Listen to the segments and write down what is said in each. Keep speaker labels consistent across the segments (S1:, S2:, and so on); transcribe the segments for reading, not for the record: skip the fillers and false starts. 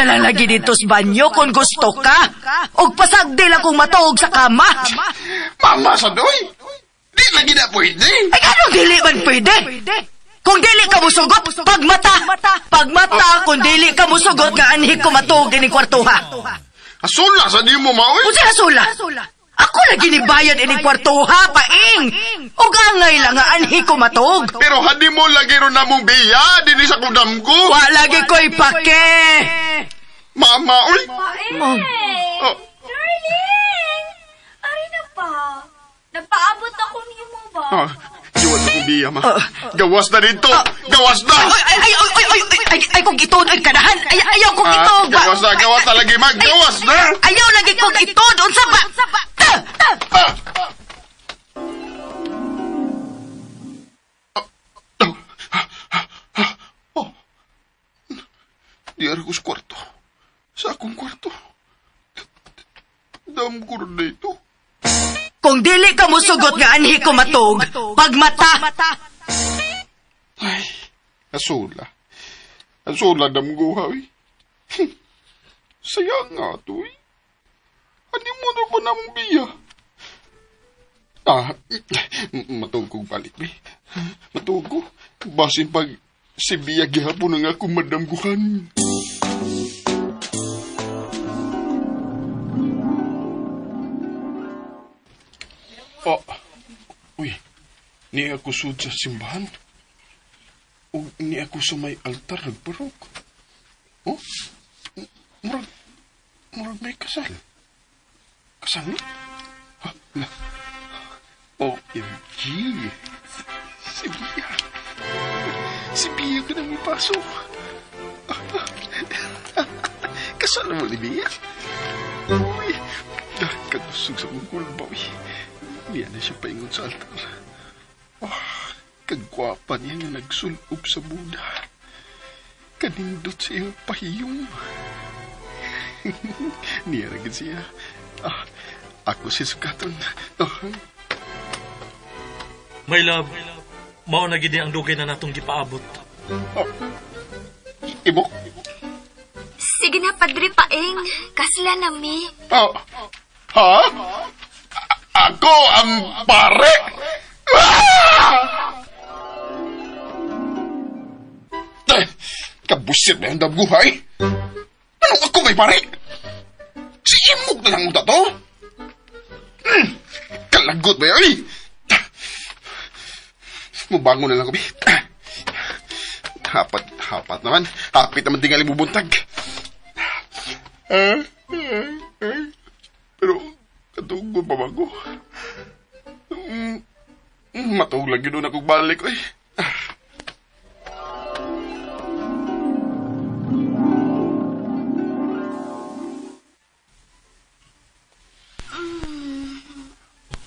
S1: na lang lagi dito sa banyo kung gusto ka. Og pasagdi lang kong matuog sa kama.
S2: Mama sa doy! Di lagi na pwede!
S1: Ay, ano dili man pwede? Kung dili ka musugot, pagmata! Pagmata kung dili ka musugot nga anhi ko matuog ining kwartuha.
S2: Asula sa di mo, maoy!
S1: Unsa asula? Ako lagi ni bayad ining kwartuha, paing! Og angay lang nga anhi ko matuog.
S2: Pero hadi mo lagi ron na mong biya, dinhi sa kudam ko.
S1: Wa lagi ko'y pake!
S2: Mama, uy!
S1: Ma'am.
S2: Oh.
S3: Darling! Ari na pa. Nagpaabot ako niyo mo ba?
S2: Ah, iwan akong biya, ma. Gawas na dito! Gawas na!
S1: Ay, ay, ay, ay, ay, ay, ay, ay, kong ituod, ay, kanahan! Ay, ayaw kong ituod ba?
S2: Gawas na lagi, ma! Gawas na!
S1: Ayaw lagi kong ituod! Unsa ba? Ta!
S2: Ah! Oh. Di ko sa kwarto. Sa akong kwarto. Dam ko rin dito.
S1: Kung dili ka musugot nga anhi ko matug, pagmata!
S2: Ay, asula. Asula dam ko, hawi. Saya nga to, eh. Ano mo na ba namang biya? Ah, matug kong balik, eh. Matug ko. Basin pag si Biya gihapon ang akong madamguhan. Oh, uy, ni ako sud sa simbahan. O ni ako sa may altar nagparok. Oh, murag may kasal. Kasal ni? Ha, la. OMG. Si Bia. Si Bia ka nang ipaso. Kasal mo ni Bia. Uy, katusog sa mong kulba, uy. Niya na siya paingon sa altar. Oh, kagwapa niya nga nagsulob sa Buda. Kanindot sa iyang pahiyong. Niya na gid siya. Ah, ako si Sukaton. Oh.
S4: My love, mao na gid ang dugay na natong gipaabot.
S2: Oh. Imo?
S3: Sige na, Padre Paeng. Kasla na mi.
S2: Oh. Ha? Ako ang pare! Ah! Kabusit na yung damguhay. Anong ako may pare? Si Imog na lang mo to? Kalagot ba yun? Mubangon na lang kami. Hapat naman. Hapit naman tingali bubuntag. Pero, katunggo pa ba ko? Matuog lang yun akong balik, oy.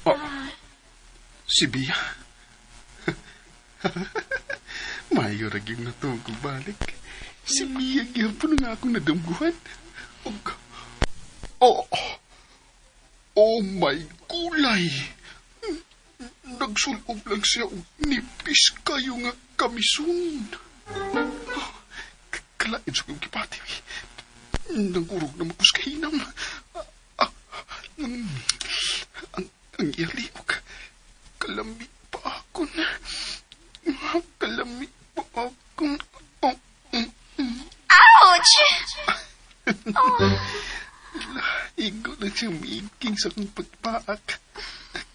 S2: Oh, si Bia. Mayo ra gyud natuog kong balik. Si Bia gyapon nga akong nadumguhan. Oh, oh my gulay! Nagsulob lang siya og nipis kayo nga kamison. Kalain sa kong kipati. Nangurog na makus kahinam. Ang iyaliog. Kalami pa ako na. Kalami pa ako. Oh.
S3: Ouch!
S2: Oh. Igo lang siyang miigking sa akong pagpaak.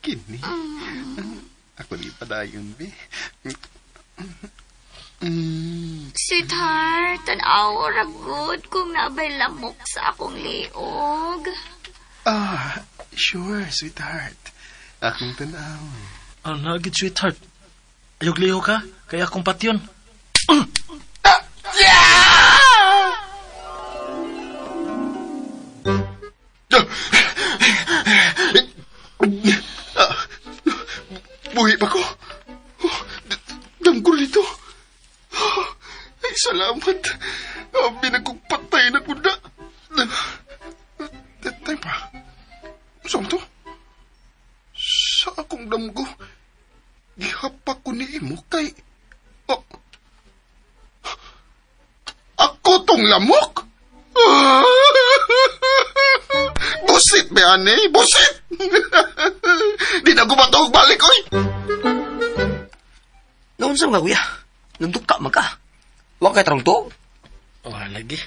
S2: Kini. Ako di pa dayon, be.
S3: Sweetheart, tan-aw ra good kung nabay lamok sa akong liog.
S2: Ah, sure, sweetheart. Akong tan-aw.
S4: Ano na, gid, sweetheart? Ayog liho ka? Kaya akong patyon.
S2: Buhi pa ko. Damgo nito. Ay, salamat. Binagkong patay na kuda. Tay pa. Saan to? Sa akong damgo, gihapak ko ni imo kay... Oh, ako tong lamok? Busit, be, ane. Busit! Di na gumatog balik, oy!
S1: Naunsa mga kuya? Nagduka man ka. Wa kay tarong tuog?
S4: Wala lagi.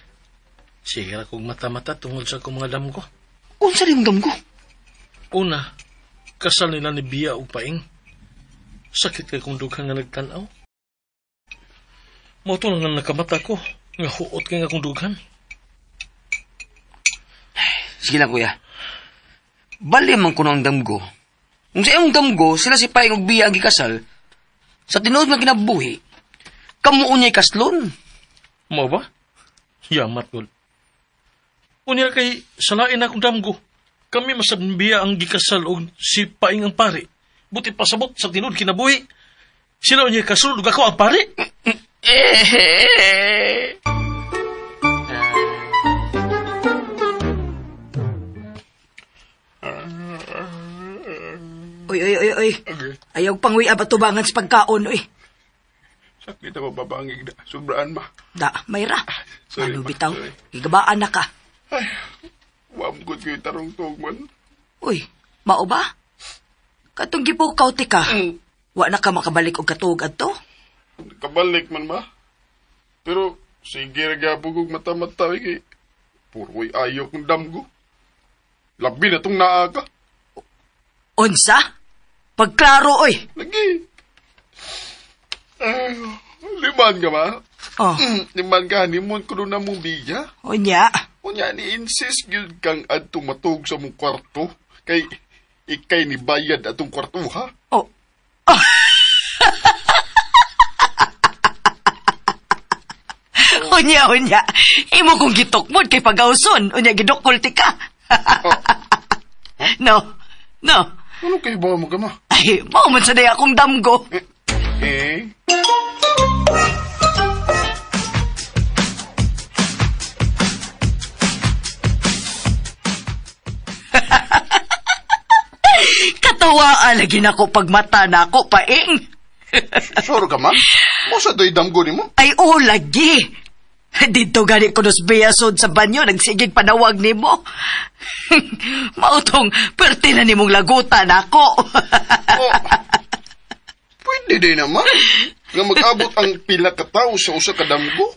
S4: Sige ra kong mata-mata tungod sa akong mga damgo.
S1: Unsa rin damgo?
S4: Una, kasal nila ni Bia og Paing. Sakit kay kong dughan nga nagtan-aw. Mao to nga nakamata ko, nga huot kay nga akong dughan.
S1: Sige lang, kuya. Bali man kuno ang damgo. Kung sa imong damgo, sila si Paing ug Bia ang gikasal, sa tinuod nga kinabuhi, kamuon niya'y kaslon.
S4: Mao ba? Yamat gud. Unya kay salain akong damgo. Kami masab ni Bia ang gikasal og si Paing ang pare. Buti pasabot sa tinuod kinabuhi. Sila unya kaslon ug ako ang pare.
S1: Oy, oy, oy, oy. Ayaw pang uy, abatubangan sa pagkaon, oy.
S2: Sakit ako babangig na. Sobraan, ma.
S1: Da, mayra.
S2: Sorry,
S1: Ano
S2: ma.
S1: bitaw?
S2: Sorry.
S1: Gigabaan na ka.
S2: Ay, wamgod ko yung tarong tuog man.
S1: Uy, mao ba? Katong gipukaw ti ka. Wa na ka makabalik og katuog adto?
S2: Kabalik man, ma. Pero, sige ra gyapon kog mata-mata, eh, kay puroy ayaw kong damgo. Labi na tong naa ka.
S1: Unsa? Pagklaro, oy.
S2: Lagi. Ay, liman ka ba?
S1: Oh,
S2: Liman ka, honeymoon ko na mong biya.
S1: unya.
S2: Unya, ni-insist gyud kang adto matug sa mong kwarto. Kay, ikay ni bayad atong kwarto, ha?
S1: Oh. Unya, unya. Imo kong gitukmod kay pagawson. Unya, gidukol ti ka. No, no.
S2: Ano kay ba mo ka, ma?
S1: Ay, mao man sa day akong damgo.
S2: Eh?
S1: Katawaan lagi nako pagmata nako Paing.
S2: Sure ka, ma? Mo sa doy damgo nimo?
S1: Ay, oo, lagi. Dito gani ko nos biyasod sa banyo, nagsigig panawag nimo. Mautong, perte na nimong lagutan ako.
S2: Oh. Pwede din naman. Nga mag-abot ang pila ka tawo sa usa ka damgo.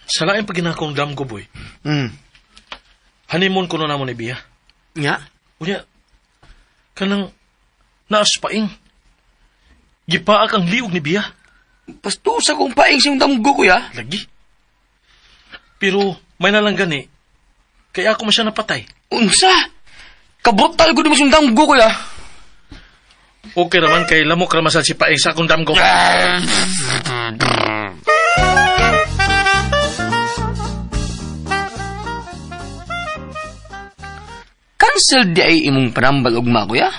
S4: Sa lain pa ginakong damgo, boy. Honeymoon ko na namo ni Bia.
S1: Nga?
S4: Unya, kanang naas Paing. Gipaak ang liog ni Bia.
S1: Pastusa kong paing siyang damgo, kuya.
S4: Lagi. Pero may nalang gani, kaya ako man siya napatay.
S1: Unsa? Kabrutal ko naman siyang damgo, kuya.
S4: Okay naman kay lamok ramasal si Paing sa akong damgo.
S1: Cancel di ay imong panambal ugma, kuya.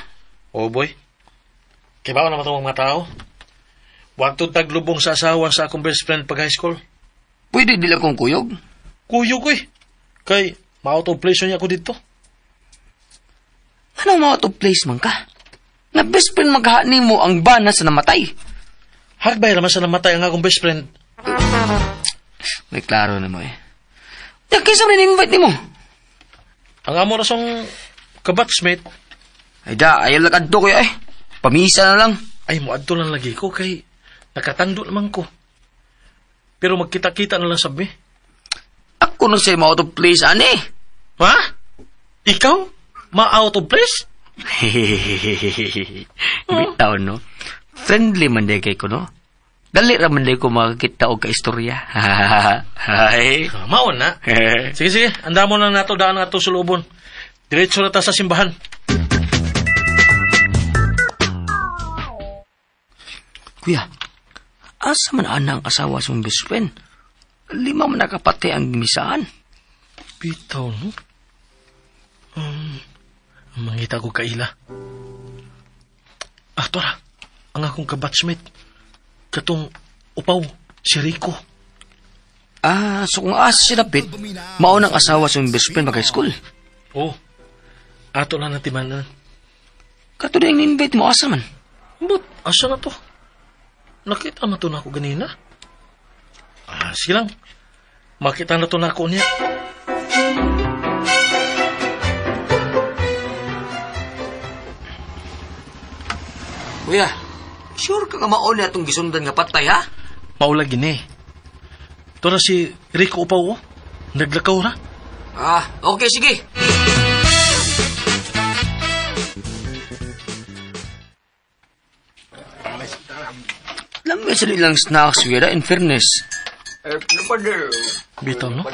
S4: Oh boy. Kaya ba naman itong mga tao? Wagto taglubong sa asawa sa akong best friend pag high school.
S1: Pwede dila kong kuyog.
S4: Kuyog eh. Kay ma-out of place niya ako dito.
S1: Anong ma-out of place man ka? Na best friend maghaani mo ang bana sa namatay.
S4: Hagbay naman sa namatay ang akong best friend.
S1: May klaro na mo eh. Ya, kaysa rin invite nimo.
S4: Ang amo na siyang kabatsmate.
S1: Ay da, ayaw lang adto kuya eh. Pamisa na lang.
S4: Ay, muadto lang lagi ko kay nakatando naman ko. Pero magkita-kita na lang sabi.
S1: Ako na sa'yo ma-out of place, ani.
S4: Ha? Ikaw? Ma-out of place?
S1: Bitaw, no? Friendly man day kay ko, no? Dali ra man day ko makakita og kaistorya. Hay.
S4: Ah, maon na. Sige, sige. Anda mo lang nato daan nga to sulubon. Diretso na ta sa simbahan.
S1: Kuya, asa man ana ang asawa sa mong best friend? 5 man nakapatay ang gimisaan.
S4: Bitaw, no? Mangita ko kaila. Ah, tora. Ang akong kabatchmate. Katong upaw, si Rico.
S1: Ah, so kung asa si David, mao nang asawa sa mong best friend mag-high school.
S4: Oh, ato na natimanan.
S1: Kato din invite mo, asa man?
S4: But, asa na to? Nakita man to na ako ganina. Sige lang. Makita na to na ako niya.
S1: Kuya, sure ka nga maon na itong gisundan nga patay, ha?
S4: Maula gini. Ito na si Rico Upaw, oh. Naglakaw ra.
S1: Ah, okay, sige. Lamay sa ilang snacks, Vera, in fairness.
S4: Bitaw, no?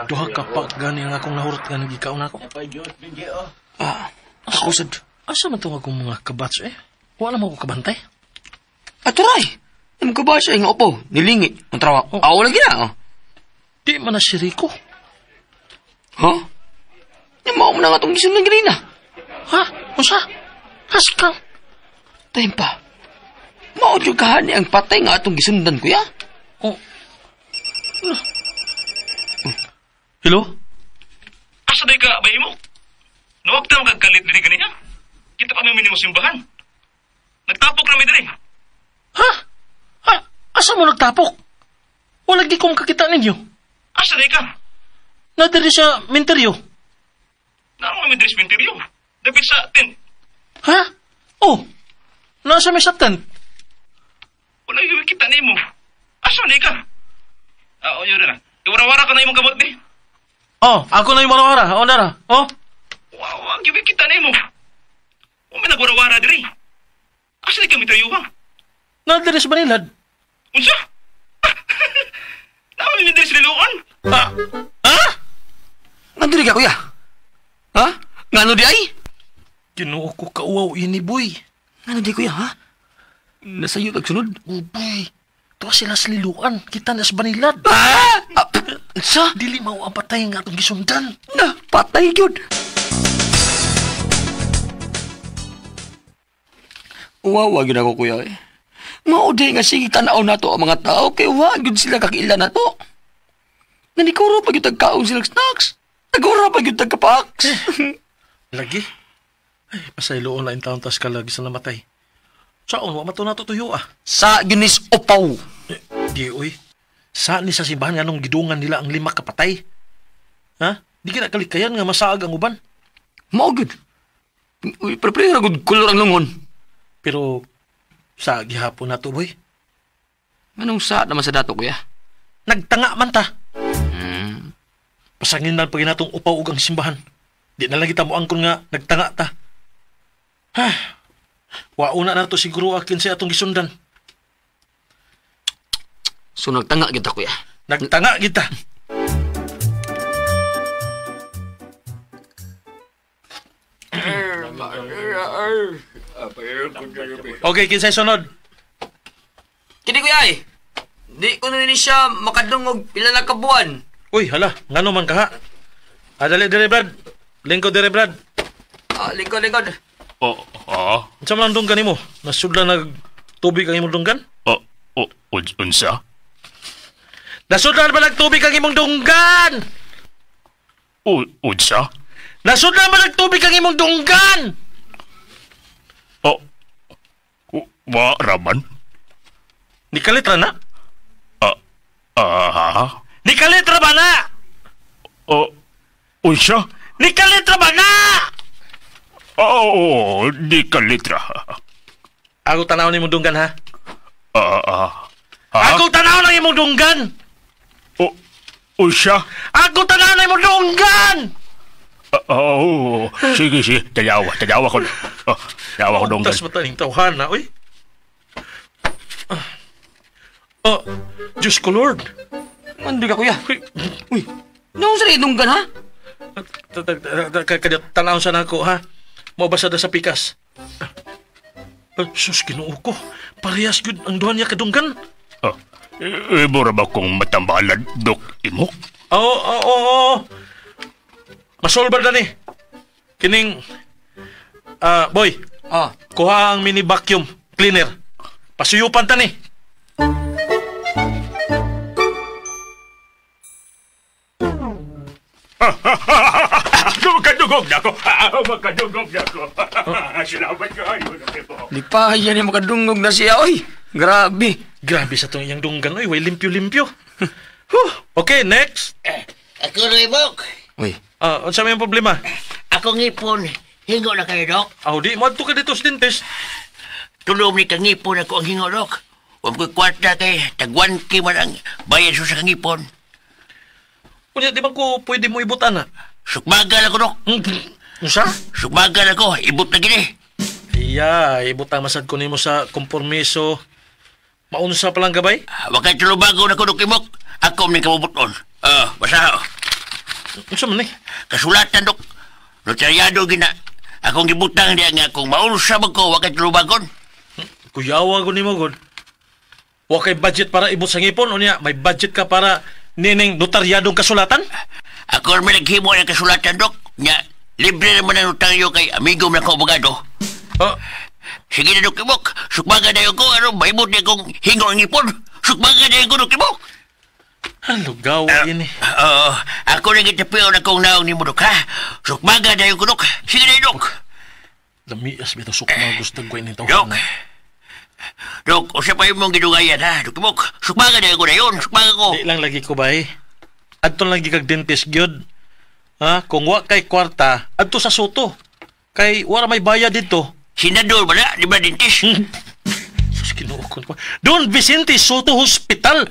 S4: Duha ka pa gani ang akong nahurot nga nagikaon ako.
S1: Ah, ako sad.
S4: Asa man itong akong mga kabats, eh? Wala mo ako kabantay.
S1: Aturay! Ang kabats ay nga upo, nilingi. Ang trawa, oh. Aw lagi na, oh.
S4: Di man na si Rico.
S1: Ha? Yung mao mo na nga itong gisundan ganina.
S4: Ha? Unsa? Haskang?
S1: Time pa. Mao jud kahani ang patay nga atong gisundan, kuya.
S4: Oh. Hello?
S5: Asa day ka, bay mo? Nawag ta magkalit diri ganina. Kita pa mi minimo simbahan. Nagtapok na mi diri.
S4: Ha? Ha? Asa mo nagtapok? Wala gi ko makakita ninyo.
S5: Asa day ka?
S4: Na diri sa minteryo.
S5: Naroon mi diri sa minteryo. Dapit sa tent.
S4: Ha? Oh. Nasa mi sa tent.
S5: Wala gyud kita nimo. Asa day ka? Ah, oyo na. Iwara-wara ka na imong gamot di.
S4: Oh, ako na yung warawara. Oh, nara. Oh.
S5: Wow, gyud kita nimo. Wa may nagwarawara diri. Asa day ka minteryo ha?
S4: Na diri sa Banilad.
S5: Unsa? Naman mi diri sa Liloan.
S4: Ha? Ha?
S1: Nandiri ka, kuya? Ha? Ngano di ay?
S4: Ginoo ko kauwaw ini, boy.
S1: Ngano di, kuya, ha? Nasa iyo tagsunod?
S4: Oh, boy. Tuwa sila sa Liloan. Kita na sa Banilad.
S1: Ah! Sa?
S4: Dili mao ang patay nga atong gisundan.
S1: Na, patay gyud. Uwawa gyud ako, kuya, eh. Mao di nga sige tanaw nato ang mga tao kay wa gyud sila kakiila nato. Nanikuro pa gyud tagkaon sila snacks. Nagura pa gyud tagkapaks.
S4: Lagi. Ay, pasayloon na taon tas kalagi sa namatay. Saon, wa mato nato tuyo, ah.
S1: Sa gyunis upaw.
S4: Eh, di, oy. Saan ni sa simbahan nga nung gidungan nila ang 5 kapatay? Ha? Di kinakalikayan nga masaag ang uban.
S1: Mao gyud. Uy, prepare ra gud kulor ang lungon.
S4: Pero sa gihapon nato, boy.
S1: Anong sa naman sa dato, kuya?
S4: Nagtanga man ta. Pasangin na pag natong upaw og ang simbahan. Di na lang kita moangkon nga nagtanga ta. Ha. Wauna na to siguro akin sa atong gisundan.
S1: So nagtanga kita, kuya.
S4: Nagtanga kita. Okay, kinsay sunod.
S1: Kini, kuya, eh. Di ko na ni siya makadungog pila na ka buwan.
S4: Uy, hala, ngano man ka ha? Ah, dali, dali, Brad. Lingkod, dali, Brad.
S1: Ah, lingkod, lingkod.
S6: Oh, ah?
S4: Unsa man ang dunggan nimo? Nasudlan nagtubig ang imong dunggan?
S6: Oh, oh, unsa?
S4: Nasudlan ba nagtubig ang imong dunggan?
S6: Unsa?
S4: Nasudlan ba nagtubig ang imong dunggan?
S6: Oh, wa raman?
S4: Nikalitra na?
S6: Ah,
S4: Nikalitra ba na?
S6: Oh, unsa?
S4: Nikalitra ba na?
S6: Oo, nikalitra.
S4: Ako tanaw ni imong dunggan, ha?
S6: Ha?
S4: Ako tanaw ng imong dunggan!
S6: Oh, unsa?
S4: Ako tanaw ng imong dunggan!
S6: Oo, sige, sige. Tanawa, tanawa ko. Oh, tanawa ko dunggan.
S4: Tas mataning tawhana, oy. Oh, Diyos ko, Lord.
S1: Mandi ka, kuya. Uy, noong sa dunggan, ha?
S4: Tanaw sa nako, ha? Mabasa da sa pikas. Sus, Ginoo ko. Parehas yun ang duha niya kadunggan.
S6: Oh, imo ra ba kong matambalan, Dok Imok?
S4: Oo, oo, oo. Masolbar na ni. Kining, boy.
S1: Ah.
S4: Kuha ang mini vacuum cleaner. Pasuyupan ta ni.
S6: Makadugog na ako. Makadugog na ako. Salamat kayo.
S1: Lipahan yan yung makadungog na siya, oy. Grabe.
S4: Grabe sa tong iyang dunggan oy, way limpyo-limpyo. Huh. Okay, next.
S7: Ako rin, Bok.
S1: Uy,
S4: Ah, unsa may problema?
S7: Ako ngipon. Hingo na kayo, Dok.
S4: Aw, di mo adto ka dito sa dentist.
S7: Tulong ni kangipon ako ang hingo, Dok. Huwag ko'y kwarta kay tag 1K man ang bayad sa kangipon.
S4: Unya, di ba ko pwede mo ibutan na?
S7: Sukmagal ako, Dok.
S4: Unsa?
S7: Sukmagal ako. Ibot na gini.
S4: Iya, ibutang masad ko nimo sa kompormiso. Maunsa pa lang gabay?
S7: Wa kay tulubago na ko, Dok Imok. Ako may kabubuton. Basa.
S4: Unsa man ni?
S7: Kasulatan, Dok. Notaryado gina. Akong gibutang diya nga kung maunsa man ko, wa kay tulubagon.
S4: Kuyawa ko nimo god. Wa kay budget para ibot sa ngipon unya may budget ka para nining notaryadong kasulatan?
S7: Ako may naghimo ng kasulatan, Dok. Nya, libre naman ang notaryo kay amigo man ako abogado.
S4: Oh,
S7: Sige na, Dok Imok. Sukmaga na ko. Ano, maibot niya kong hingo ang ngipon. Sukmaga na ko, Dok Imok.
S4: lugaw ini.
S7: Oo, ako na gitapion akong naong ni mo, Dok, ha? Sukmaga na ko, Dok. Sige na, Dok.
S4: Lamias bitaw sukma gusto ko ini
S7: Dok.
S4: tawhan.
S7: Dok, usa pa yung mong gidugayan, ha? Dok Imok, sukmaga na ko na yun. Sukmaga ko.
S4: Di lang lagi ko bay. Adto lang lagi kag dentist gyud. Ha, kung wa kay kwarta, adto sa Soto. Kay wala may bayad dito.
S7: Sinador ba na? Di ba, dentist?
S4: Sus, Ginoo ko pa. Don Vicente Soto Hospital.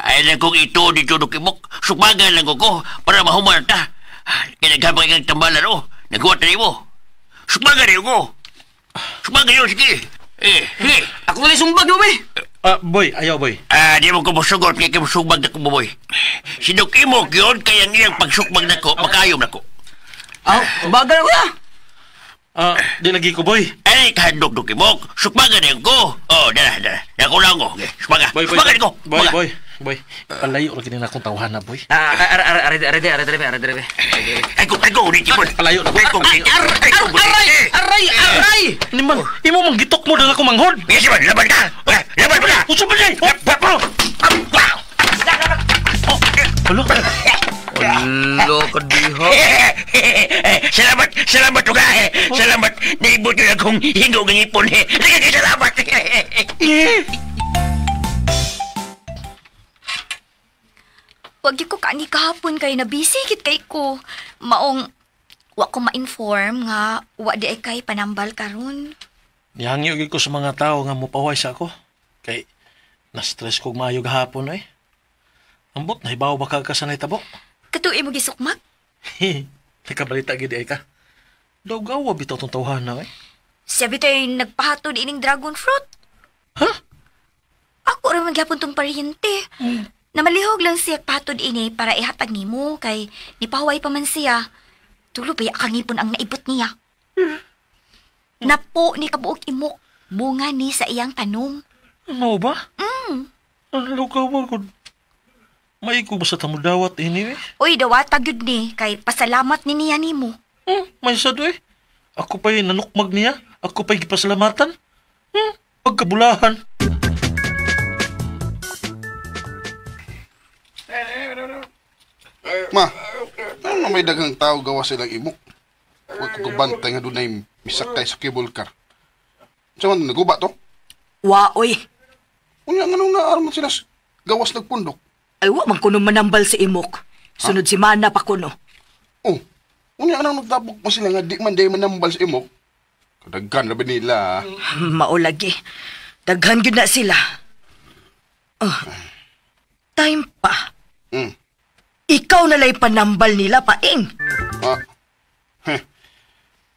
S7: Ay lang kong ito dito, Dok Imok. Sukmaga lang ko para mahuman ta. Kaya naghabang kang tambalan, oh. Naghuwat na mo. Sukmaga na ko. Sukmaga yun, sige. Eh, sige.
S1: Ako na sumbag mo, be.
S4: Ah, boy, ayaw boy.
S7: Ah, di mo ko musugot kay musubag na ko, boy. Si Dok Imok yun, kaya ang iyang pagsukbag na ko, makayom na ko.
S1: Ah, bagal ako ya.
S4: Ah, di lagi ko boy.
S7: Ay, kahadlok, Dok Imok. Sukmaga na yun ko. Oh, dara, dara. Naku lang ko. Okay, sukmaga.
S4: Boy, boy.
S7: Sukmaga na ko.
S4: Boy,
S7: Sukmaga.
S4: boy, boy. Palayo lagi ni akong tawhan na boy.
S1: Ah, ara ara ara ara ara ara ara ara.
S7: Ay, ko, ay, ko, ulit, boy.
S4: Palayo na boy.
S7: Ay, ko, ay, ko, boy.
S1: Aray, aray, aray.
S4: Ni man, imo mang gitok mo dala ko manghod.
S7: Yes, man, laban ka. Eh, laban mo na.
S4: Unsa ba ni? Hala.
S1: Alo ka diha.
S7: Salamat, salamat juga. Salamat. Naibot yun akong hingo ng ipon. Sige, salamat.
S3: Wag gyud ko kaani kahapon kay na busy gid kay ko. Maong wa ko ma-inform nga wa di ay kay panambal karon.
S4: Nihangyo gyud ko sa mga tao nga mopaway sa ako. Kay na-stress kog maayo gahapon eh. Ambot nahibaw ba ka sa nahitabo?
S3: Kato imo gisukmag?
S4: Nakabalita gid ay ka. Dawgawa bitaw tong tawhana eh.
S3: Siya bitay nagpahatod ining dragon fruit.
S4: Ha?
S3: Ako ra man gyapon tong paryente. Namalihog lang siya pahatod ini para ihatag nimo kay nipahuway pa man siya. Tulo pa kang ngipon ang naibot niya. Napo ni kabuok imok bunga ni sa iyang tanom.
S4: Mao ba? Ang lugawa gud. Maigo ba sa tamudawat ini eh?
S3: Uy, dawata gyud ni kay pasalamat ni niya nimo.
S4: May sad eh. Ako pa'y nanukmag niya. Ako pa'y gipasalamatan. Pagkabulahan.
S2: Ma, ano may daghang tao gawa silang imok? Huwag ko kabantay nga doon ay misakay sa cable car. Sa man, naguba to?
S8: Wa, oy.
S2: Unya, nga nung naarman sila gawas nagpundok.
S8: Ay, wa man kuno manambal si imok. Sunod si Mana pa kuno.
S2: Oh, unya nga nung nagtabok mo sila nga di man day manambal sa imok. Kadaghan na ba nila?
S8: Maulagi. Daghan gyud na sila. Oh. Time pa. Ikaw na lay panambal nila, paing.
S2: Ah. Heh.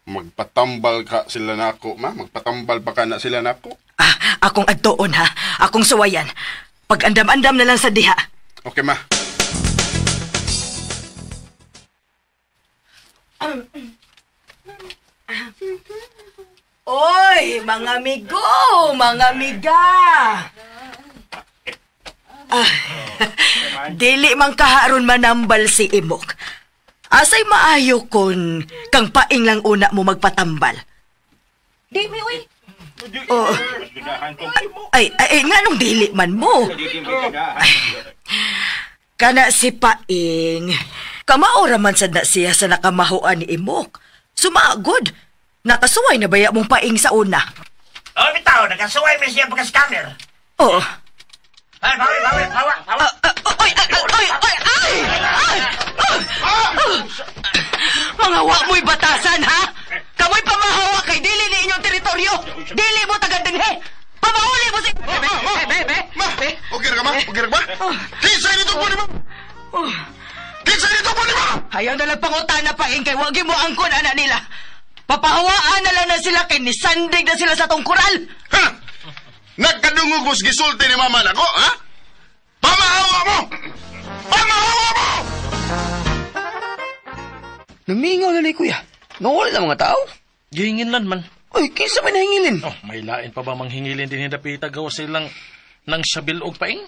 S2: Magpatambal ka sila nako, ma. Magpatambal pa ka na sila nako.
S8: Ah, akong adtoon ha. Akong suwayan. Pag andam-andam na lang sa diha.
S2: Okay, ma.
S8: Oy, mga amigo, mga amiga. Ah, dili man kaharon manambal si Imok. Asay maayo kon kang paing lang una mo magpatambal.
S3: Di mi uy.
S8: Oh. Ay, ay, nganong dili man mo? Ay, kana si Paing, kamaora man sad na siya sa nakamahuan ni Imok. Sumagod. Nakasuway na baya mong Paing sa una.
S7: Oh, bitaw, nakasuway man siya pagka-scammer.
S8: Oh.
S7: Ay, bawi, bawi, bawa, bawa.
S8: Oy, ay, ay, ay, ay! Ay! Mga wa mo'y batasan, ha? Kamoy pamahawa kay dili ni inyong teritoryo. Dili mo taga dinhi. Pamahuli mo si... Be, be, be.
S2: Ma, okay ra ka ma? Okay ra ka ma? Kinsa nito po nimo? Kinsa nito po nimo?
S8: Ayaw na lang pangutana paing kay wagi mo angkon ana nila. Papahawaan na lang na sila kay nisandig na sila sa tong kural.
S2: Ha? Nagkadungog mo sa gisulti ni mama nako, ha? Pamahawa mo! Pamahawa mo!
S1: Namingaw na kuya. Nawala na mga tao.
S4: Gihingin lan man.
S1: Uy, kinsa may nahingilin?
S4: Oh, may lain pa ba manghingilin din hindapita gawa silang nang sabil og paing?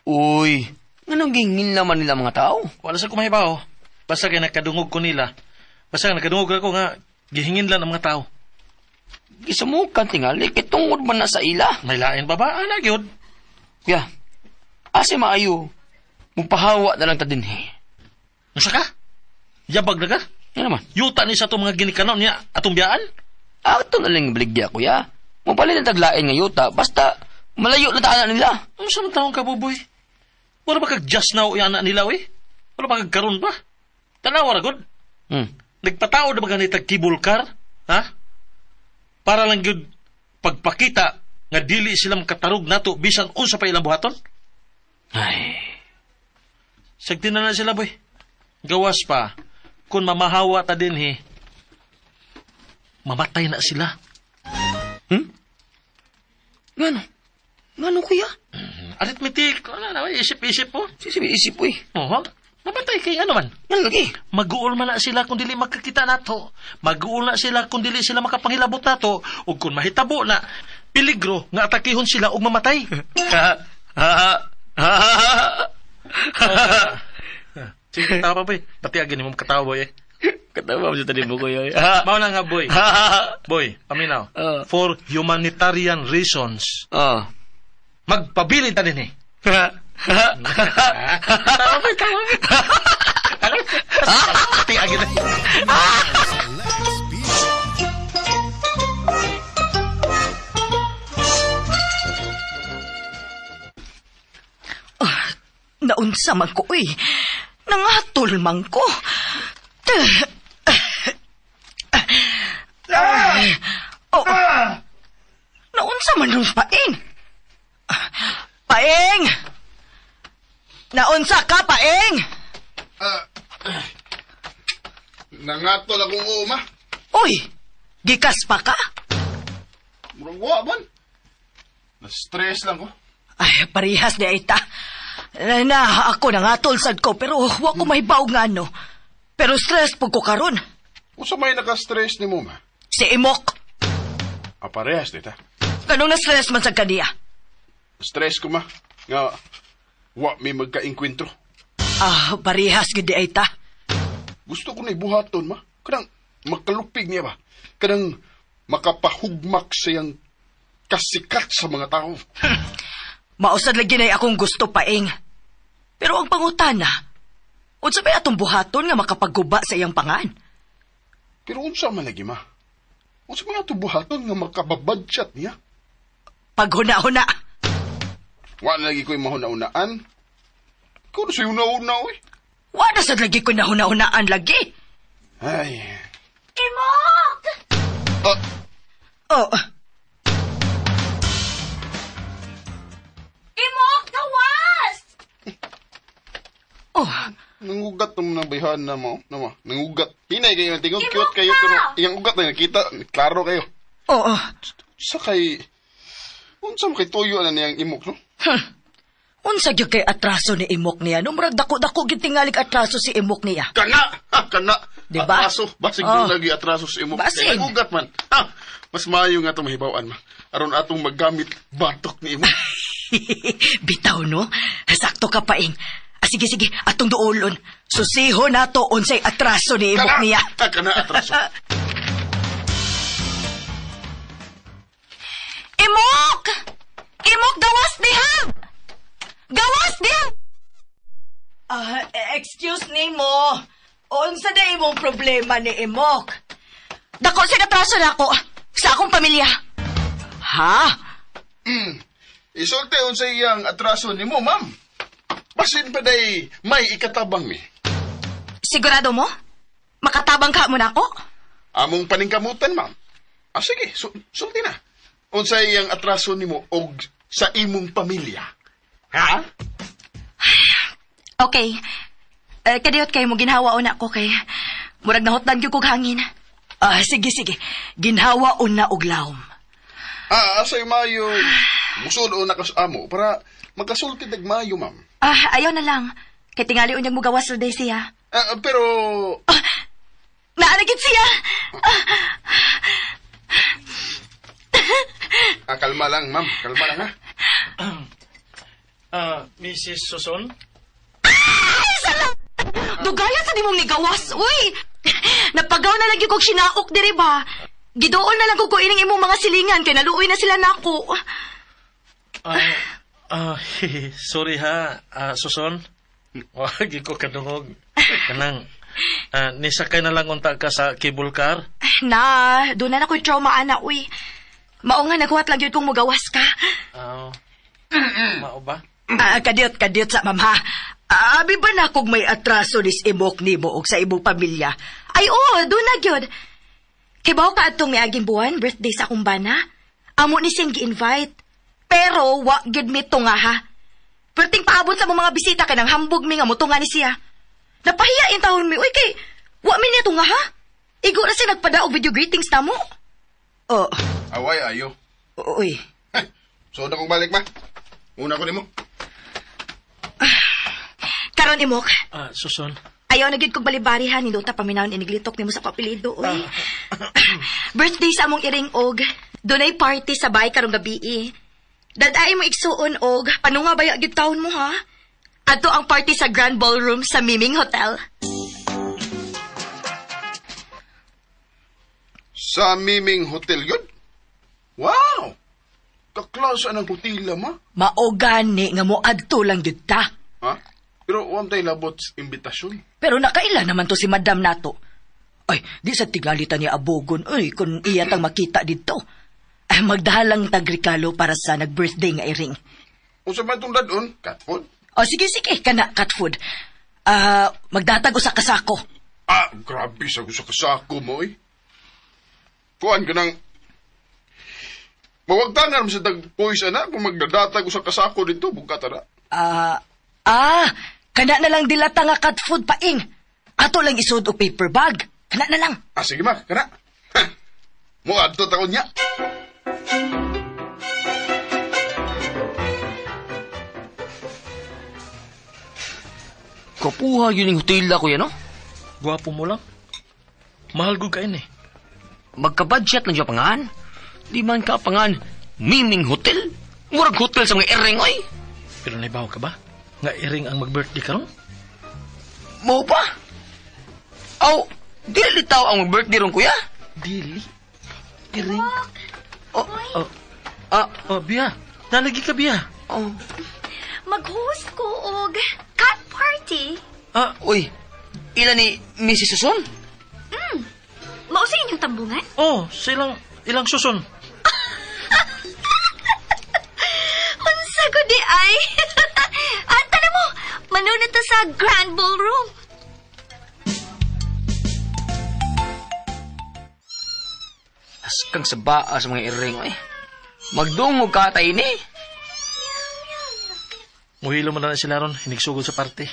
S1: Uy, nganong gihingil naman nila mga tao?
S4: Wala sa kumahibaw. Basta kay nakadungog ko nila. Basta nakadungog ako nga gihingin lang ang mga tao.
S1: Gisamukan tingali, kay tungod man na sa ila.
S4: May lain pa ba? Ana gyud.
S1: Kuya, asa maayo, mupahawa na lang ta dinhi.
S4: Unsa ka? Yabag na ka?
S1: Ano naman?
S4: Yuta ni sa atong mga ginikanon niya atong biyaan?
S1: Ato na lang baligya, kuya. Mapalit na taglain nga yuta, basta malayo na taana nila.
S4: Unsa man taong ka, buboy? Wala ba kag just now iya anak nila, we? Wala ba kag karon pa? Tanawa ra gud. Nagpatao na ba ganit tag cable car? Ha? Para lang gyud pagpakita nga dili sila makatarog nato bisan unsa pa ilang buhaton?
S1: Ay.
S4: Sagti na na sila, boy. Gawas pa, kung mamahawa ta dinhi, mamatay na sila.
S1: Ngano? Ngano, kuya?
S4: Arithmetic, wala na, isip-isip po.
S1: Isip-isip po eh.
S4: Oo. Mamatay kay ano man.
S1: Ano lagi?
S4: Mag-uol man na sila kung dili makakita nato. Mag-uol na sila kung dili sila makapangilabot nato. Ug kung mahitabo na, peligro nga atakihon sila ug mamatay. Sige, katawa pa, boy. Pati agin mo katawa, boy. Eh.
S1: Katawa mo sa tanim mo, kuya.
S4: Mao na nga, boy. Boy, paminaw. For humanitarian reasons, magpabilin ta din eh. Tawa, boy, tawa, boy. Pati agin na.
S8: Naunsa man ko, uy. Nangatol man ko. Oh. Naunsa man nung paing. Paing! Naunsa ka, paing!
S2: Nangatol akong uma.
S8: Uy, gikas pa ka?
S2: Murang wa man. Na-stress lang ko.
S8: Ay, parihas ni Aita. Na, ako nangatol sad ko, pero wa ko mahibaw nga ano. Pero stress pag ko karon.
S2: Usa may naka-stress ni mo, ma?
S8: Si Imok.
S2: Ah, parehas, dita.
S8: Kanong na-stress man sa kaniya?
S2: Stress ko, ma. Nga, wa may magka-inkwentro.
S8: Ah, parehas gid di Aita.
S2: Gusto ko na ibuhaton, ma. Kanang makalupig niya ba? Kanang makapahugmak siyang kasikat sa mga tao.
S8: Mausad lagi na akong gusto, paing. Pero ang pangutana, unsa may atong buhaton nga makapagguba sa iyang pangan?
S2: Pero unsa man lagi, ma? Unsa man atong buhaton nga makababadyat niya?
S8: Paghuna-huna.
S2: Wa na lagi ko'y mahuna-unaan. Ikaw na sa'yo una-una, oy.
S8: Wa na sad lagi ko'y nahuna-hunaan lagi.
S2: Ay.
S3: Imok!
S8: Oh.
S3: Imok, gawas!
S8: Oh.
S2: Nangugat naman ng bayhan na mo. Nama, nangugat. Hinay kayo ng tingog.
S3: Imok
S2: Cute kayo.
S3: ka!
S2: Pero iyang ugat na nakita. Klaro kayo.
S8: Oo.
S2: Sa kay... Unsa man kay tuyo na niyang imok, no?
S8: Unsa gyud kay atraso ni Imok niya? No, murag dako-dako gyud tingalig atraso si Imok niya.
S2: Kana! Ha, kana!
S8: Diba?
S2: Atraso. Basig
S8: Oh.
S2: oh. lagi atraso sa imok.
S8: Basig.
S2: Kay nangugat man. Ha! Mas maayo nga itong mahibawan, ma. Aron atong maggamit batok ni imok.
S8: Bitaw, no? Sakto ka, paing. Ah, sige, sige, atong duolon. Susiho nato unsay atraso ni Imok niya.
S2: Ha, kana atraso.
S3: Imok! Imok, gawas diha! Gawas diha!
S8: Ah, excuse nimo. Unsa na imong problema ni Imok?
S3: Dako sa atraso nako sa akong pamilya.
S8: Ha?
S2: Isulti unsa iyang atraso nimo, ma'am. Basin pa day may ikatabang mi.
S3: Sigurado mo? Makatabang ka mo na ako?
S2: Among paningkamutan, ma'am. Ah, sige, sulti na. Unsa iyang atraso nimo og sa imong pamilya? Ha?
S3: Okay. Kadiyot kayo mo ginhawa una ko kay murag nahotdan gyud kog hangin.
S8: Ah, sige, sige. Ginhawa una og lawom.
S2: Ah, asay mayo. Musod una ka sa amo para makasulti dag mayo, ma'am.
S3: Ah, ayaw na lang. Kay tingali unyag mo gawas day siya.
S2: Ah, pero
S3: Naanagit siya.
S2: Ah, kalma lang, ma'am. Kalma lang, ha?
S4: Ah, Mrs. Suson?
S3: Ay, sala! Dugaya sa di mong nigawas, uy! Napagaw na lang yung kog sinaok diri ba? Gidool na lang ko ining imong mga silingan kay naluoy na sila nako.
S4: Sorry ha, Suson. Wag ko kadungog. Kanang, nisakay na lang unta ka sa cable car.
S3: Na, doon na ako'y trauma ana, uy. Mao nga naghuwat lang yun kung mugawas ka.
S4: Mao ba?
S8: Ah, kadiyot, kadiyot sa ma'am, ha? Abi ba na kung may atraso nis imok nimo og sa imong pamilya?
S3: Ay, oo, doon na gyud. Kay bawo ka atong miaging buwan, birthday sa akong bana. Amo ni siyang gi-invite. Pero, wa gyud mi tunga, ha? Perting paabot sa mga bisita kay nang hambog mi nga mutunga ni siya. Napahiya in taon mi, uy, kay wa mi niya tunga, ha? Igo na siya nagpadaog video greetings na mo.
S8: Oh,
S2: Away, ayo.
S8: uy.
S2: So, na kong balik, ma. Una ko nimo.
S3: Karon imok.
S4: Ah, Suson.
S3: Ayaw na gyud kog balibari ha, nindota paminawon iniglitok nimo sa kapelido, uy. Birthday sa among iring og dunay party sa bahay karong gabi. Dad-ay mo igsuon og panunga baya gyud taon mo ha. Adto ang party sa Grand Ballroom sa Miming Hotel.
S2: Sa Miming Hotel yun? Wow! Kaklasa ng hotela, ma.
S8: Mao gani nga moadto lang gyud ta.
S2: Ha? Pero wam tayo labot sa imbitasyon.
S8: Pero nakaila naman to si Madam nato. Ay, di sa tingali ta niya abogon, uy, kung iya tang makita dito. Ay, magdahalang tagrikalo para sa nag-birthday nga iring.
S2: Unsa man itong dadon? Cat food?
S8: O, sige, sige, kana, cat food. Ah, magdatag usa ka sako.
S2: Ah, grabe sa usa ka sako mo, eh. Kuan ka nang... Mawagtangan mo sa tagpois, ana, kung magdadatag usa ka sako dito, bugkata na.
S8: Kana na lang dilata nga cat food paing. Ato lang isod og paper bag. Kana na lang.
S2: Ah, sige ma, kana. Ha, muadto taon niya.
S1: Kapuha yun yung hotel ko yan, no?
S4: Gwapo mo lang. Mahal ko kain eh.
S1: Magka-budget lang siya pangan. Di man ka pangan. Miming Hotel. Murag hotel sa mga iring, oy.
S4: Pero naibaw ka ba? Nga iring ang mag-birthday karon?
S1: Mao pa? Aw, dili tao ang mag-birthday ron, kuya.
S4: Dili. Iring.
S1: Oh,
S4: Oh,
S1: ah,
S4: oh, Bia. Nalagi ka, Bia.
S1: oh.
S3: Mag-host ko og cat party.
S4: Ah,
S1: Uy, ila ni Mrs. Suson?
S3: Mao sa inyong tambungan?
S4: oh, sa ilang Suson.
S3: Unsa ko di ay? Anta na mo, manunod ta sa Grand Ballroom.
S1: Askang sa baa sa mga iring, oy. Magdungog ka tayo ni.
S4: Muhilo man na sila ron, hinigsugod sa parte.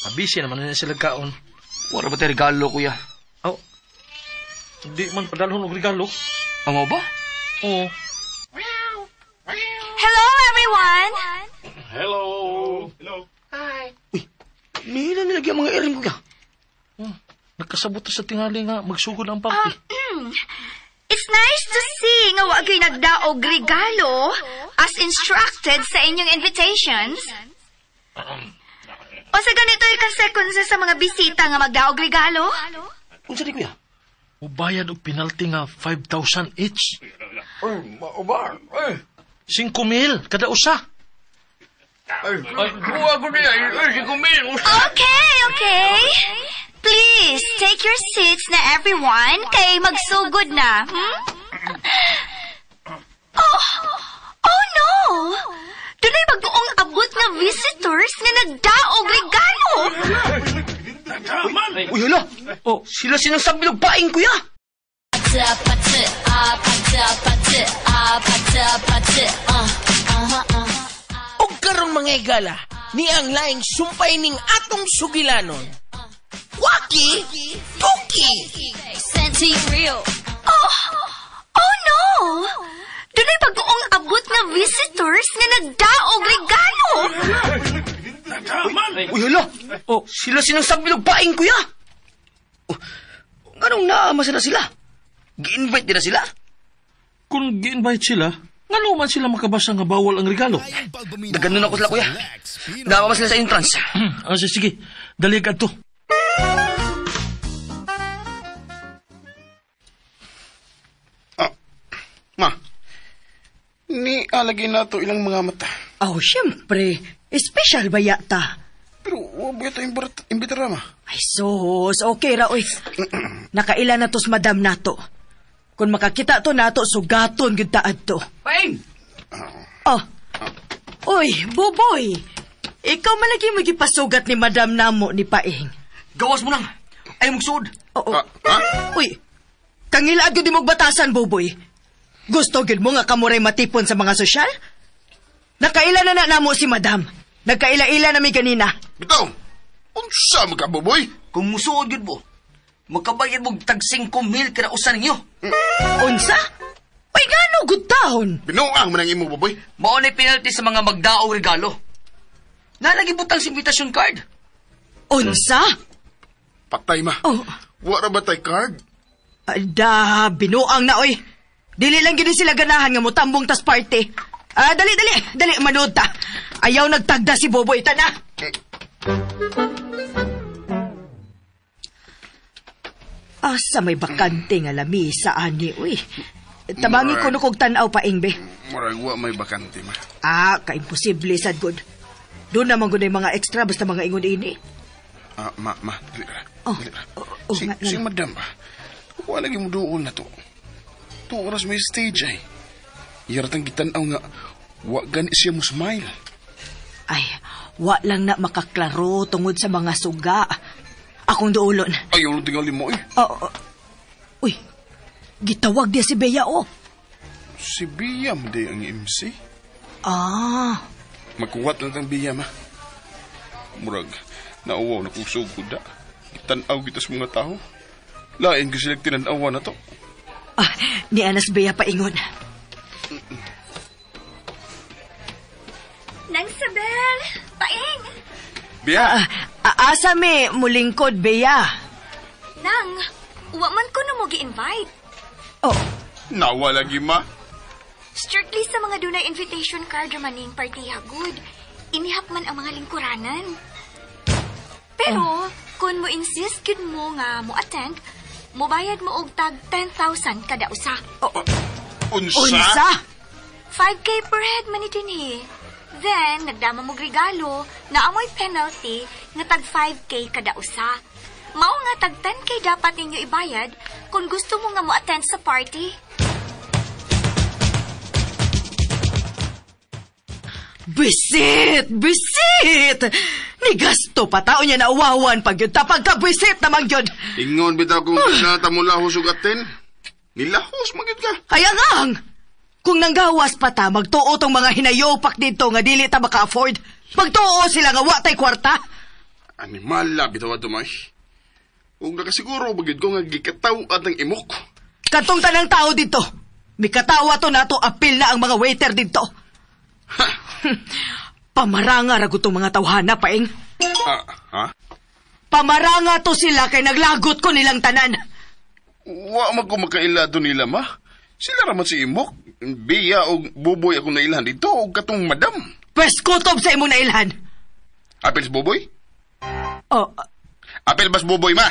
S4: Mabisi naman na sila kaon.
S1: Wala ba tayo regalo, kuya?
S4: Oh, di man padalhon og regalo.
S1: Amo ba?
S4: Oo.
S3: Hello, everyone!
S4: Hello.
S1: Uy, nila nilagyan mga iring, kuya.
S4: Oh, nagkasabot sa tingali nga magsugod ang party.
S3: It's nice to see nga wa gyud nagdaog regalo as instructed sa inyong invitations. O sa ganito konsekwensya sa mga bisita nga magdaog regalo?
S1: Unsa di, kuya?
S4: Mubayad og penalty nga 5,000 each.
S2: Ay, maubar. Ay,
S4: 5,000 kada usa.
S2: ay,
S1: Ay, buwa ko niya. Ay, 5,000.
S3: Okay, okay. Please, take your seats na everyone kay magsugod na. Hmm? Oh, oh no! Dunay bagoong abot nga visitors nga nagdaog regalo.
S1: Uy, hala! Oh, sila sinasabi ng paing, kuya!
S9: Og karon mga higala, ni ang laing sumpay ning atong sugilanon. Waki, Tuki!
S3: Oh! Oh no! Dunay bagoong abot nga visitors nga nagdaog regalo.
S1: Uy, hala! Oh, sila sinasabi ng paing, kuya! Oh, nganong naama sila sila? Gi-invite nila sila?
S4: Kung gi-invite sila, ngano man sila makabasa nga bawal ang regalo?
S1: Naganon ako sila, kuya. Naama sila sa entrance.
S4: Sige, dali ka to.
S2: Ma, ni alagay na to ilang mga mata.
S8: Oh, syempre. Special ba yata?
S2: Pero wa ba ito imbitara, ma?
S8: Ay, sus. Okay ra, oy. Nakaila na tos madam nato. Kung makakita to nato, sugaton gyud taad to.
S1: Paing!
S8: Oh. Uy, Buboy. Ikaw man lagi mo gipasugat ni madam namo ni Paing.
S1: Gawas mo lang. Ay, magsuod.
S8: Oo. Uy, kangilaad gyud imong batasan, Buboy. Gusto gyud mo nga kamuray matipon sa mga sosyal? Nakaila na na namo si madam. Nagkaila-ila na mi ganina.
S2: Bitaw, unsa man ka, Buboy?
S1: Kung musuod gyud mo, magkabayad mo tag 5,000 kada usa ninyo.
S8: Unsa? Uy, ngano gud taon?
S2: Binuang man ang imo, Buboy.
S1: Mao ni penalty sa mga magdaog regalo. Nalagibutang sa invitation card.
S8: Unsa?
S2: Patay, ma.
S8: Oh.
S2: Wa ra ba tay card?
S8: Da, binuang na oy. Dili lang gid sila ganahan nga motambong tas party. Ah, dali dali, dali manood ta. Ayaw nagtagda si Boboy ta na. Asa may bakante nga lamisa ani uy. Tabangi ko no kog tan-aw pa ingbe.
S2: Murag wa may bakante, ma.
S8: Ah, kaimposible sad gud. Doon naman gud mga extra basta mga ingon ini.
S2: Ah, ma, dali ra.
S8: Oh,
S2: Dali ra.
S8: oh,
S2: Si,
S8: nga,
S2: si madam ba? Wa lagi mo duol na to. 2 oras may stage ay. Yaratang gitan-aw nga wa gani siya mo smile.
S8: Ay, wa lang na makaklaro tungod sa mga suga. Akong duolon.
S2: Ayaw lang tingali mo eh.
S8: Oh, oh. Uy, gitawag diya si Bea, oh.
S2: Si Bea mo di ang MC.
S8: Ah.
S2: Magkuwat lang tang Bea, ma. Murag, nauwaw na kong sugod da. Gitan-aw kita sa mga tao. Lain ko silang tinanawa na to.
S8: Ah, ni Anas Bea paingon.
S3: Nang Sabel, Paing.
S2: Bea?
S8: Asa mi mulingkod, Bea?
S3: Nang, wa man ko na mo gi-invite.
S8: Oh.
S2: Nawa lagi, ma.
S3: Strictly sa mga dunay invitation card ramaning partiya good. Inihap man ang mga lingkuranan. Pero, kung mo insist gyud mo nga mo attend, mobayad mo og tag 10,000 kada usa.
S8: Oh.
S2: Unsa?
S8: Unsa?
S3: 5K per head man ni dinhi. Then, nagdama mo regalo na amoy penalty nga tag 5K kada usa. Mao nga tag 10K dapat ninyo ibayad kung gusto mo nga mo attend sa party.
S8: Bisit! Bisit! Ni gasto pa tao niya na uwawan pag yun. Tapag ka bisit naman yun.
S2: Ingon bitaw kung nata mo lahos ug aten. Nilahos magyud ka.
S8: Kaya nga ang, kung nanggawas pa ta, magtuo tong mga hinayopak dito nga dili ta maka-afford. Magtuo sila nga wa tay kwarta.
S2: Animal la bitaw ato may. Ug nakasiguro magyud ko nga gikataw at ang imok.
S8: Katong tanang tao dito. Mikatawa to nato apil na ang mga waiter dito. Pamaranga ra gud tong mga tawhana paing.
S2: Ha?
S8: Pamaranga to sila kay naglagot ko nilang tanan.
S2: Wa man ko makaila do nila ma. Sila ra man si imok. Biya og Buboy akong nailhan dito og katong madam.
S8: Pwes kutob sa imong nailhan.
S2: Apil si Buboy?
S8: Oh.
S2: Apil bas Buboy ma?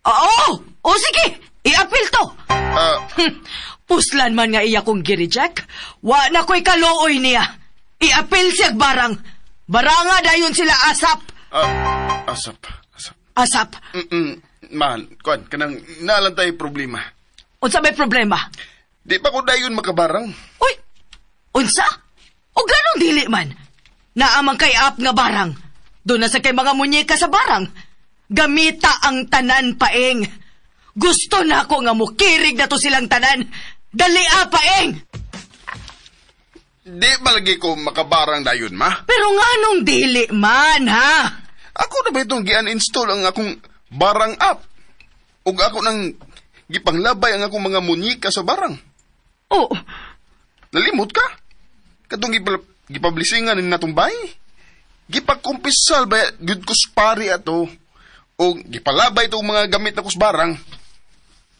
S8: Oo! Oh, sige! Iapil to! Puslan man nga iya kong gi-reject. Wa na ko'y kaluoy niya. Iapil siyag barang. Baranga dayon sila asap.
S2: Asap. Asap.
S8: Asap.
S2: Mahal, kuan, kanang naalang tayo problema.
S8: Unsa may problema?
S2: Di pa ko dayon makabarang.
S8: Uy! Unsa? O ganong dili man. Naamang kay app nga barang. Doon na sa kay mga munyeka sa barang. Gamita ang tanan, Paeng. Gusto na ako nga mukirig na to silang tanan. Dali a, Paeng!
S2: Di ba lagi ko makabarang dayon, ma?
S8: Pero nga nung dili man, ha?
S2: Ako na ba itong gi-uninstall ang akong barang app? Ug ako nang gipanglabay ang akong mga munyika sa barang.
S8: Oh.
S2: Nalimot ka? Katong gipablisingan ni natong bay? Gipakumpisal ba gyud ko pari ato? O gipalabay itong mga gamit na kus barang?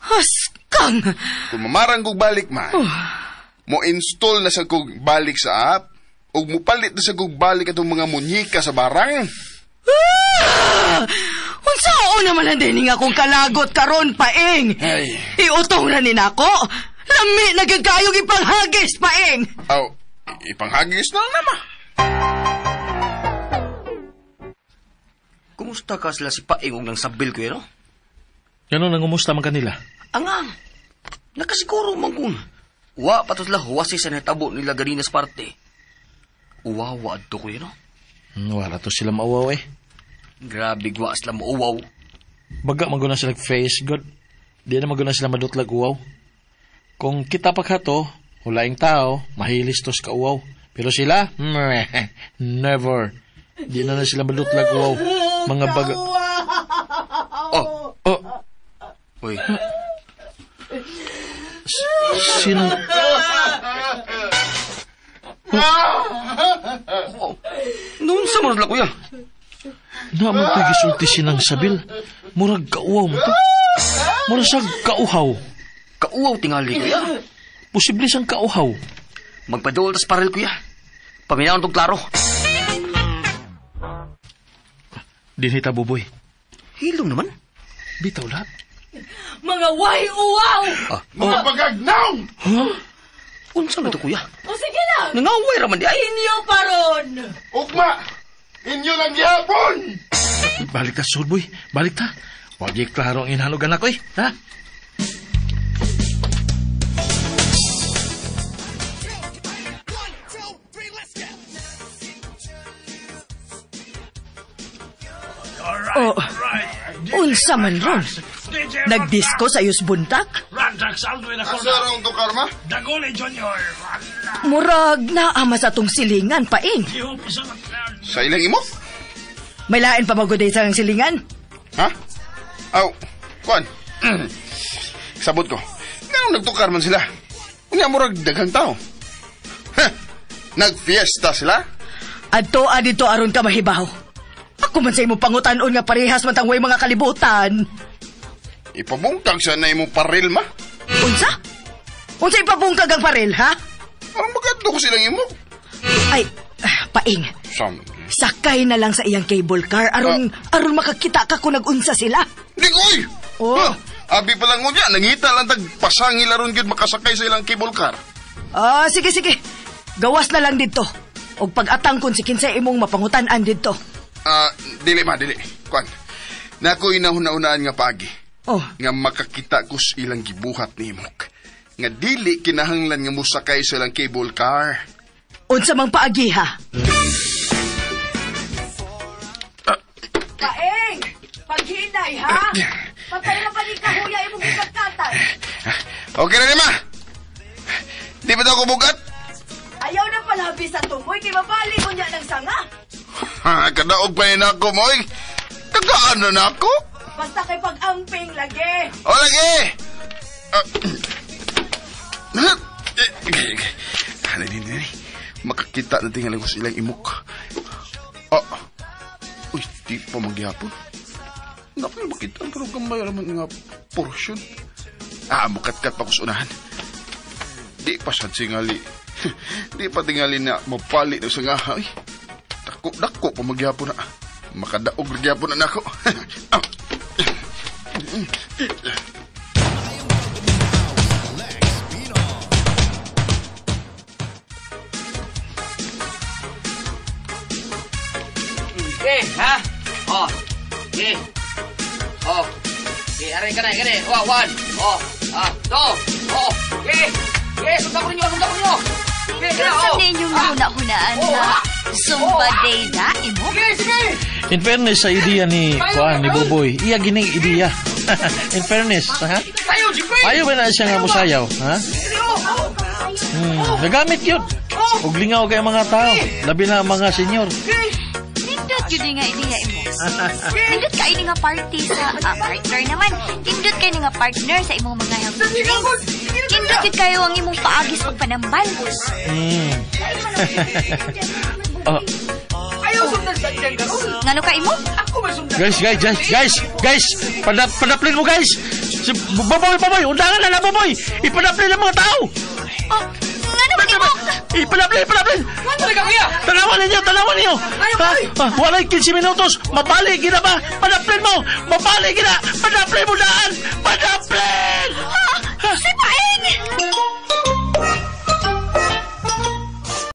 S8: Haskang!
S2: Kung mamarang kog balik, ma, mo install na sa kog balik sa app, ug mupalit na sa kog balik atong mga munyika sa barang.
S8: Ah! Unsaon naman ang dining akong kalagot karon, Paeng?
S2: Ay.
S8: Iutong na ni nako. Lami nagagayong ipanghagis, Paeng.
S2: Aw, ipanghagis na lang naman.
S1: Kumusta ka sila si Paeng og nang sabil ko, no?
S4: Ganun ang umusta man kanila.
S1: Angang, nakasiguro man kung wa pa to sila huwasi sa natabo nila ganina sa parte. Uwawa adto ko, no?
S4: Wala to sila mauwaw eh.
S1: Grabe, gwa sila mauwaw.
S4: Baga maguna sila face, God. Di na maguna sila madutlag uwaw. Kung kita pa ka to, hulaing tao, mahilis tos ka uwaw. Pero sila, never. Di na sila madutlag uwaw. Mga baga...
S1: Oh!
S4: Oh!
S1: Uy.
S4: Sino?
S1: Oh. Noon sa manudla, kuya.
S4: Naman to'y gisulti sinang sabil. Murag kauwaw mo to. Murag sa kauhaw.
S1: Kauwaw tingali, kuya.
S4: Posible siyang kauhaw.
S1: Magpadol tas paril, kuya. Paminaon tong klaro.
S4: Dinhita, Buboy.
S1: Hilom naman.
S4: Bitaw lahat.
S8: Mga way uwaw!
S1: Ah,
S2: mga bagagnaw!
S4: Huh?
S1: Unsa man to, kuya?
S8: O sige lang!
S1: Nangaway raman di ay!
S8: Inyo paron!
S2: Ugma! Inyo lang gihapon!
S4: Balik ta, Sulboy. Balik ta. Wag di klaro ang inhanugan ako eh. Ha?
S8: Oh, unsa man ron? Nagdisko sa Ayos Buntak?
S2: Asa raw to, Karma?
S8: Murag naama sa atong silingan, Paeng.
S2: Sa ilang imo?
S8: May lain pa maguday sa ang silingan?
S2: Ha? Aw, kuan. Sabot ko. Ganong nagtukar man sila? Unya murag daghang tao. Ha? Nagfiesta sila?
S8: Adto adito aron ka mahibaw. Ako man sa imong pangutan-on nga parehas man tang way mga kalibutan.
S2: Ipabungkag sa na imong paril, ma?
S8: Unsa? Unsa ipabungkag ang paril, ha?
S2: Parang magkadto ko silang imo.
S8: Ay, Paing.
S2: Sam.
S8: Sakay na lang sa iyang cable car aron aron makakita ka kung nagunsa sila.
S2: Di koy.
S8: Oh.
S2: Ha, abi pa lang unya, nangita lang tag pasangil aron gyud makasakay sa ilang cable car.
S8: Ah, sige sige. Gawas na lang didto. Og pag-atang kun si kinsay imong mapangutan-an didto.
S2: Ah, dili ma, dili. Kuan. Nakoy nahuna-unaan nga paagi.
S8: Oh.
S2: Nga makakita ko sa ilang gibuhat ni Imok. Nga dili kinahanglan nga mosakay sa ilang cable car.
S8: Unsa mang paagi ha? Paeng! Paghinay ha? Patay na pa ni kahuya imong gikatatan.
S2: Okay na ni ma. Di ba daw ko bugat?
S8: Ayaw na palabi sa tumoy kay mabali ko niya ng sanga.
S2: Ha, kadaog pa ni nako moy. Tagaan na nako.
S8: Basta kay pag-amping lagi.
S2: O lagi. Ano din din. Makakita na tingali ko sa ilang imok. Oh. Uy, di pa magyapon. Naku, makita pero gamay naman nga portion. Ah, mukat-kat pa ko sa unahan. Di pa sad singali. Di pa tingali na mapali na sa nga. Ay, dako pa magyapon na. Makadaog na gyapon na nako.
S1: Okay, ha? Oh. Okay. Oh. Okay, aray ka na, kani. Oh, one. Oh. Ah, two. Oh. Okay. Okay, sundan ko ninyo, sundan ko ninyo.
S10: Nindot sa ninyong nahuna-hunaan na Zumba Day na, imo?
S4: In fairness sa ideya ni Juan, ni Buboy, iya gining ideya. In fairness, ha? Ayaw ba na siya nga musayaw, ha? Nagamit yun. Og lingaw kay mga tao, labi na ang mga senyor.
S10: Nindot yun nga ideya imo. Nindot kay ni nga party sa partner naman. Nindot kay ni nga partner sa imong mga healthy drinks. Nindot yun kayo ang imong paagis pagpanambal.
S4: Oh,
S10: Ngano ka imo?
S4: Guys, guys, guys, guys, guys, padaplin mo guys. Si Boboy, Boboy, undangan na lang Boboy. Ipadaplin ang mga tao.
S10: Oh, ngano man imo?
S4: Ipadaplin, ipadaplin. Tanawan ninyo, tanawan ninyo. Ha? Ah, walay 15 minutos. Mabali, gina ba? Padaplin mo. Mabali, gina. Padaplin mo daan.